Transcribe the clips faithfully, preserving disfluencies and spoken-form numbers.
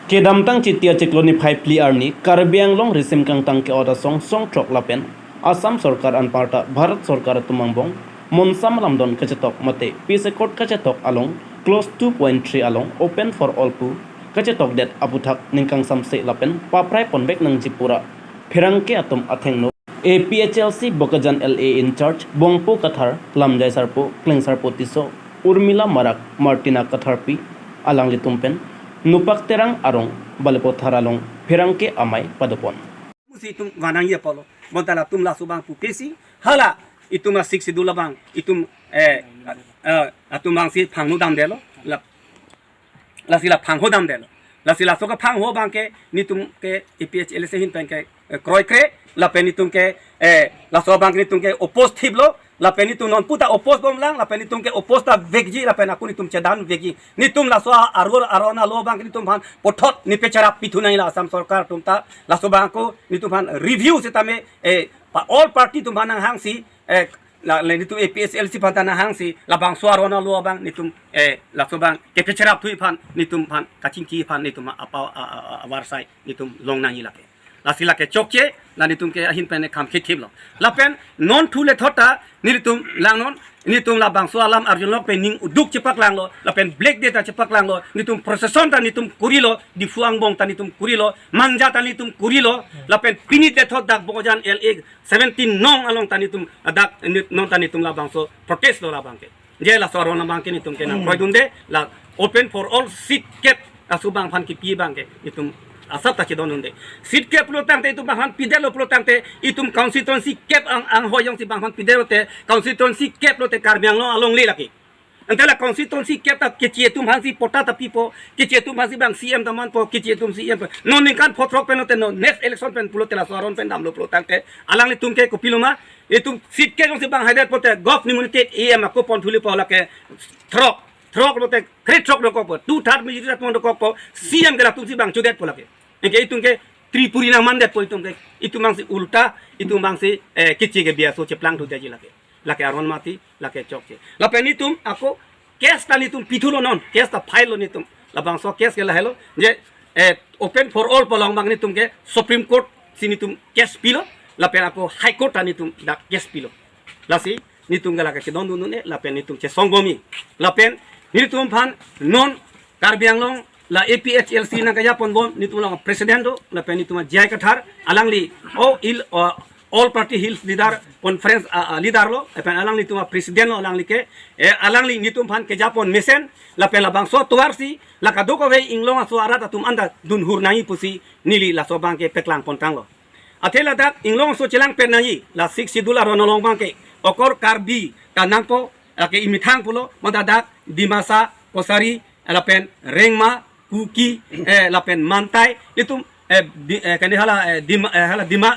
Kedamtang Chiti achiklo niphai phli arni Karbi Anglong risim kangtang ke-ot asong song throk lapen Assam Sorkar anparta Bharat Sorkar atum angbong monsam lamdon kachetok mate peace accord kachetok along clause two point three along open for all pu kachetokdet aputhak ningkangsamse lapen paprai ponbek nangji pura pherangke atum athengno A P H L C Bokajan L A in charge Bongpo Kathar, Lamjai Sarpo, Klengsarpo Tisso, Urmila Marak, Martina Katharpi, alanglitum pen Nupak Terang arong Balipathar along pherangke amei padopon. Musi itum vanang ya polo, bonta latum laso abang pupesi, hala itum a Sixth Schedule abang, itum, eh, eh, atum abangsi phangno damdetlo, la, lasi la phangho damdetlo. Lasi laso kephangho abangke nitum ke A P H L C ahin pen ke, eh, kroikre, lapen nitum ke, eh, laso abangke nitum ke oppose thiplo, lapen nitum non puta oppose bomlang, lapen nitum ke oppose ta vekji, lapen ako nitum chedan vekji. Nitum laso a-, aror aron alo abangke nitum aphan puthot nipecherap pithu nangji la Assam Sorkar atum ta, laso abang ako nitum aphan review setame, eh, pa all party atum aphan nanghangsi, eh, la, le nitum A P H L C aphanta nanghangsi, labangso aron alo abang nitum, eh, laso abang kepecherap thuji aphan, nitum aphan kachingki aphan nitum apa, a, a, a, avarsai nitum long nangji lake. Lasi lake chokche, la nitum ke ahin pen kham khithiplo. Lapen non thu lethot ta, nelitum langnon, nitum labangso alam arjulok pen ning uduk chepaklanglo, lapen Black Day ta chepaklanglo, nitum procession ta nitum kurilo, Diphu angbong ta nitum kurilo, Manja ta nitum kurilo, lapen pini lethot dak Bokajan L A seventeen nong along ta nitum, dak nit-, nong ta nitum labangso protest lo labangke. Je laso aron abangke nitum ke nangkroidunde, la open for all seat kep aso abang aphan kipi abangke nitum asap ta chedondunde. Seat kep pulo tangte itum abang aphan pidetlo pulo tangte itum constituency kep ang, anghoi jongsi abang aphan pidetlote constituency kep lote Karbi Anglong alongle lake. Ante la constituency kep ta kechi atum aphansi patta ta pipo, kechi atum aphansi abang C M ta manpo, kechi atum C M po. Non ningkan phongo throk pen lote non next election pen pulote laso aron pen damlo pulo tangte alanglitum ke kopiloma, itum seat ke jongsi abang haidet pote govt nimunit A M ako pon thulipo lake throk, throk lote kre throk dokokpo, two third majority pon dokokpo, C M ke latumsi abang chodetpo lake. Anke itum ke Tripuri nangmandetpo itum ke, itum abangsi ulta, itum abangsi, eh, kechi ke biaso cheplangthu detji lake. Lake aron mati, lake chokche. Lapen nitum ako case ta nitum pithulo non, case ta file lo nitum. Labangso case ke lahelo, je, eh, open for all pu along abang nitum ke Supreme Court si nitum case pilo, lapen ako High Court ta nitum dak case pilo. Lasi nitum ke lake chedondunde, lapen nitum chesong bomji. Lapen nitum aphan non Karbi Anglong la A P H L C nangkejapon bom, nitum along president do, lapen nitum a J I Kathar, alangli, o il, o, All Party Hills Leader Conference, a, a, leader lo, lapen alanglitum a president lo alangli ke, eh, alangli nitum aphan kejapon mesen, lapen labangso atovarsi, la kadokave inglong aso arat atum anta dunhur nangji pusi neli laso abangke peklangpon tanglo. Athe ladak inglong aso chelangpet nangji, la Sixth Schedule aron along abangke, okor Karbi ta nangpo, lake imethang pulo, bonta dak Dimasa, Kachari, lapen Rengma, Kuki, eh, lapen Mantai, itum, eh, di, eh, kani hala, eh, Dima, eh, hala Dima,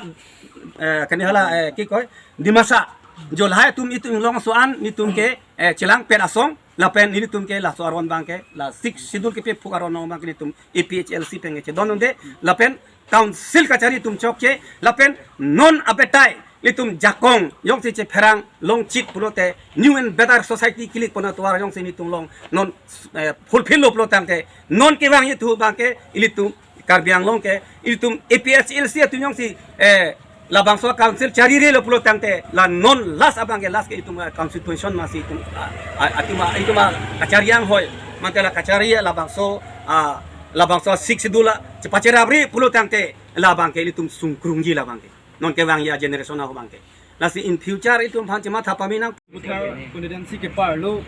eh, kani hala, eh, ki koi, Dimasa. Jo lahai atum itum inglong aso an, nitum ke, eh, chelangpet asong, lapen nitum ke laso aron abangke, la Sixth Schedule kepephuk aron abangke nitum A P H L C pen ke chedondunde, lapen Council kachari atum chokche, lapen non abetai, itum jakong, jongsi chepherang, longchit pulote, new and better society kilik pon atovar jongsi nitum along, non, eh, fulfill lo pulo tangte, non kevangji thu abangke, ilitum, Karbi Anglong ke, ilitum A P H L C atum jongsi, eh, labangso council charire lo pulo tangte, la non last abangke last ke itum, eh, constitution masi itum, ah, ah, atum, ah, itum, ah, kachari anghoi, mate la kachari labangso, ah, labangso Sixth Schedule la, chepacherapre pulo tangte, labangke ilitum sungkrungji labangke. Non kevangji a generation ahut abangke. Lasi in future itum aphan chematha pame nang. Buthar constituency keparlo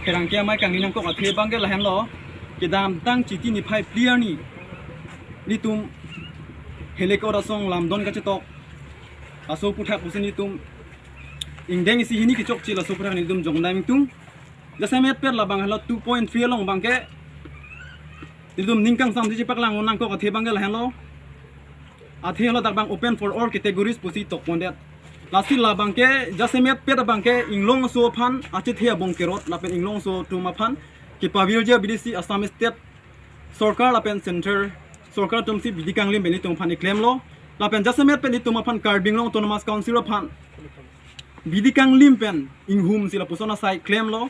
pherangke amei kangni nangkok athe abangke lahenlo. Kedamtang Chiti niphai phli arni nitum Half Acre asong lamdon kachetok aso aputhak pusi nitum ingdeng isi hini kechokche laso aputhak nitum jongdam ingtung. Jasemet pet labang halo two point three along abangke nitum ningkangsamsi chepaklangpon nangkok athe abangke lahenlo. Athe halo dak abang open for all categories pusi tokpondet. Lasi labangke jasemet pet abangke inglong aso aphan achethe abong kerot lapen inglong aso atum aphan kepavirji abidi si Assam State Sorkar lapen Centre Sorkar atumsi bidi kanglim pen itum aphan iklemlo. Lapen jasemet pen itum aphan Karbi Anglong Autonomous Council aphan bidi kanglim pen inghumsi lapuson asai klemlo.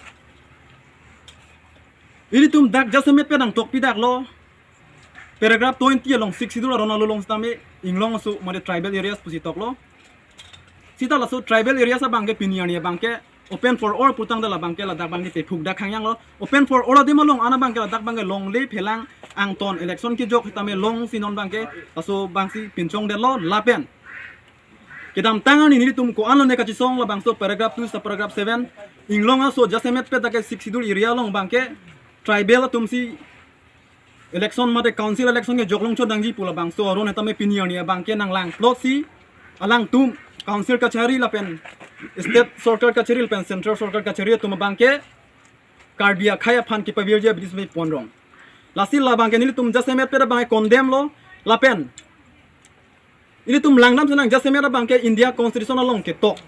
Ilitum dak jasemet pen nangtokpidaklo. Paragraph twenty along Sixth Schedule aron along sitame inglong aso mate tribal areas pusi toklo. Sita laso tribal areas abangke pini arni abangke open for all putangte labangke ladak abangke tephuk dak hangyang lo. Open for all adim along ana abangke ladak abangke longle phelang angton election kejok sitame longsi non abangke laso abangsi pinchongdetlo lapen kedamtang arni nelitum ko-an lone kachisong labangso paragraph two sub paragraph seven inglong aso jasemet pet dak ke Sixth Schedule area along abangke tribal atumsi election mate council election kejok longchot nangji pu labangso aron sitame pini arni abangke nanglang plot si alangtum council kachari lapen state sorkar kachari lapen central sorkar kachari atum abangke Karbi akhei aphan kepavirji abidi sitame ponrong. Lasi labangke nelitum jasemet pet abangke condemn lo lapen ilitum langdam senang jasemet abangke India Constitution along ketok,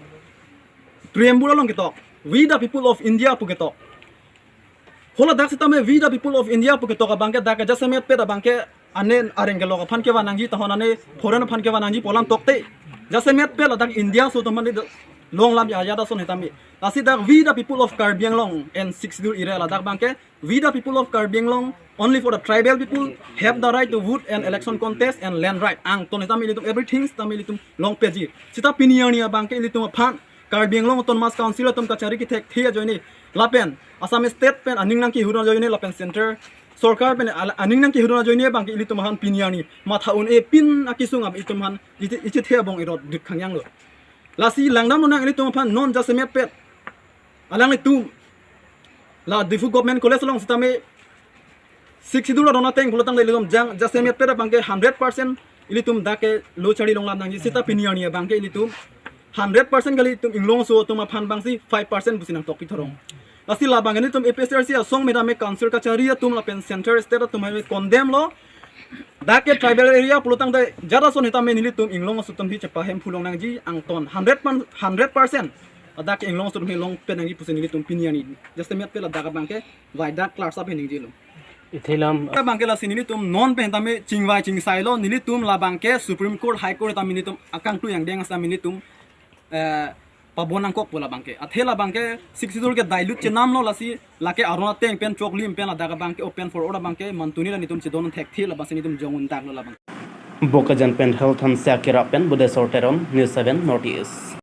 preamble along ketok, "We the people of India" pu ketok. Hala dak sitame "We the people of India" pu ketok abangke dak jasemet pet abangke ane areng kelok aphan kevan nangji tahon ane foreign aphan kevan nangji pu alam tokte jasemet pet ladak India aso atum mane longlam ya ya da son sitame. Lasi dak "We the people of Karbi Anglong and Sixth Schedule area ladak abangke "We the people of Karbi Anglong, only for the tribal people, have the right to vote and election contest and land right" angton sitame ilitum everything sitame ilitum longpeji. Sita pini arni abangke ilitum aphan Karbi Anglong Autonomous Council atum kachari kethekthe ajoine lapen Assam State pen aning nangkehun ajoine lapen Central Sorkar pen al- aning nangkehun ajoine abangke ilitum aphan pini arni matha un-e pin akesung ap itum aphan ichi- ichithe abong irot dut khangyang lo. Lasi langdam lonang ilitum aphan non jasemet pet alanglitum la Diphu Government College along sitame Sixth Schedule aron ateng pulotangte ilitum jang jasemet pet abangke hundred percent ilitum dak ke lo chari longlam nangji. Sita pini arni abangke ilitum hundred percent kali, ilitum inglong aso atum aphan abangsi five percent pusi nangtok pithorong. Lasi labang ilitum A P H L C asong me dame council kachari atum lapen central state atum hai condemn lo. Dak ke tribal area pulotangte jara son sitame nelitum inglong aso atum hi chepahem phulong nangji angton hundred pan hundred percent. Dak ke inglong aso atum hi longpe nangji pusi nelitum pini arni jasemet pet ladak abangke vai dak klar sap ningje lo. Ithilam. Labangke lasi nelitum non pen tame chingvai chingsai lo, nelitum labangke Supreme Court, High Court tame nelitum akangtui angdeng sitame nelitum eh, pabon nangkok pu labangke. Athe labangke Sixth Schedule ke dilute chenam lo, lasi lake aron ateng pen choklim pen ladak abangke open for all abangke mantuni la nelitum chedon thekthe labangsi nelitum jong un dak lo labang. Bokajan pen Health Hanse Akira pen Budesor Teron, News seven North East.